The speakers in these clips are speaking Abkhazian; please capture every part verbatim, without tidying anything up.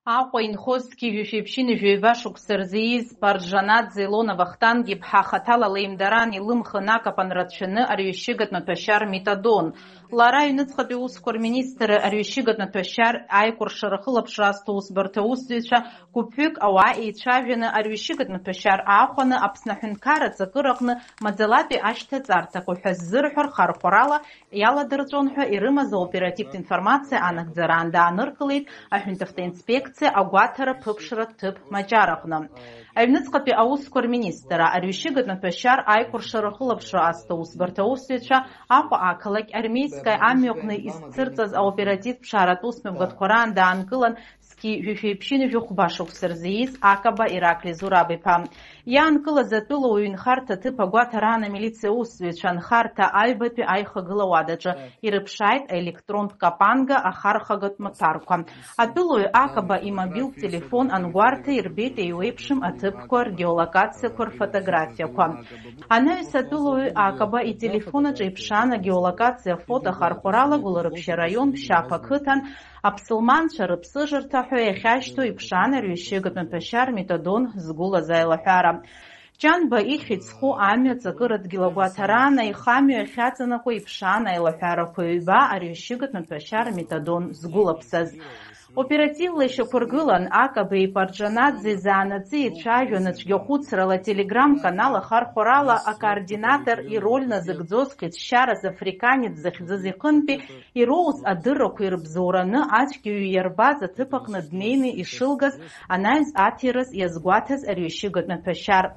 Аҟәа инхоз зқьи жәшәи ԥшьынҩажәи ҩба шықәса рзы ииз Паржанадзе Илона Вахтанг-иԥҳа хаҭала леимдаран илымхын акапан рацәаны арҩашьыгатә маҭәашьар метадон. Лара аҩныҵҟатәи усқәа рминистрра арҩашьыгатә маҭәашьар аикәыршара ахылаԥшра азҭо усбарҭа аусзуҩцәа гәыԥҩык ауаа еицәажәаны арҩашьыгатә маҭәашьар аахәаны Аԥсны аҳәынҭқарра аҵакыраҟны маӡалатәи ашьҭаҵарҭақәа ҳәа ззырҳәо рхархәарала иаладырҵәон ҳәа ирымаз аоперативтә информациа анагӡараан дааныркылеит аҳәынҭавтоинспекциа агәаҭара ԥыԥшратә ҭыԥ Маҷараҟны. Аҩныҵҟатәи аусқәа рминистрра арҩашьыгатә маҭәашьар аикәыршара ахылаԥшра азҭо усбарҭа аусзуҩцәа Аҟәа ақалақь Армейскаиа амҩаҟны изцырҵаз аоперативтә ԥшааратә усмҩаԥгатәқәа раан даанкылан зқьи жәшәи ԥшьынҩажәи хәба шықәса рзы ииз Акаба Ираклиа Зураб-иԥа. Иаанкылаз атәылауаҩ инхарҭа аҭыԥ агәаҭараан амилициа аусзуҩцәа анхарҭа аҩбатәи аихагыла уадаҿы ирыԥшааит аелектрон капанга ахархәагатә маҭәарқәа. Атәылауаҩ Акаба имобилтә телефон ангәарҭа ирбеит еиуеиԥшым аҭыԥқәа ргеолокациақәа рфотографиақәа. Анаҩс атәылауаҩ Акаба ителефон аҿы иԥшаан агеолокациа афото ахархәарала Гәылрыԥшь араион Ԥшьаԥ ақыҭан аԥсылманцәа рыԥсыжырҭа ҳәа иахьашьҭоу иԥшаан арҩашьыгатә маҭәашьар метадон згәылаз аилаҳәара. Ҷанба ихьӡ зху амҩа аҵакыра дгьыл агәаҭараан аихамҩа ахьаҵанакуа иԥшаан аилаҳәарақәа ҩба арҩашьыгатә маҭәашьар метадон згәылаԥсаз. Оперативла ишьақәыргылан, Акаба-иԥа Паржанадзе заанаҵы ицәажәон цәгьахәыцрала Telegram-канал ахархәарала акоординатор ироль назыгӡоз хьыӡшьарас африканец захьӡыз иҟынтәи ироуз адыррақәа ирыбзоураны ацәгьаҩы иарбаз аҭыԥ аҟны днеины ишылгаз анаҩс аҭирас иазгәаҭаз арҩашьыгатә маҭәашьар.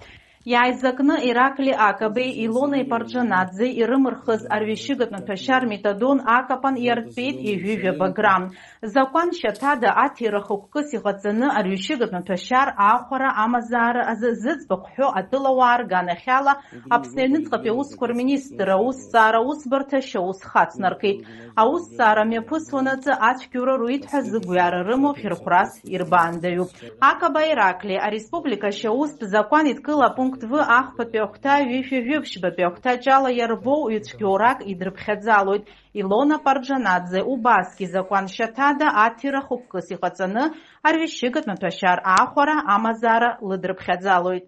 Иааизакны Ираклиа Акабеи Илонеи Паржанадзе ирымырхыз арҩашьыгатә маҭәашьар метадон акапан иартәеит ҩажәи жәаба грамм. Закәан шьаҭада аҭира хықәкыс иҟаҵаны арҩашьыгатә маҭәашьар аахәара амазаара азы зыӡбахә ҳәо атәылауаа рганахьала Аԥсны аҩныҵҟатәи аусқәа рминистр аусҭҵаара усбарҭа ашьаус хацнаркит. Аусҭҵаара мҩаԥысуанаҵы ацәгьоура руит ҳәа зыгәҩара рымоу хьырхәрас ирбаандаҩуп. Акаба Ираклиа ареспублика ашьаустә закәан идкыла апункт В ахԥатәи ахәҭа ҩышәи жәиԥшьбатәи ахәҭаҷ ала иарбоу ҩ-цәгьоурак идрыԥхьаӡалоит. Илона Паржанадзе убасгьы закәан шьаҭада аҭира хықәкыс иҟаҵаны арҩашьыгатә маҭәашьар аахәара амазаара лыдрыԥхьаӡалоит.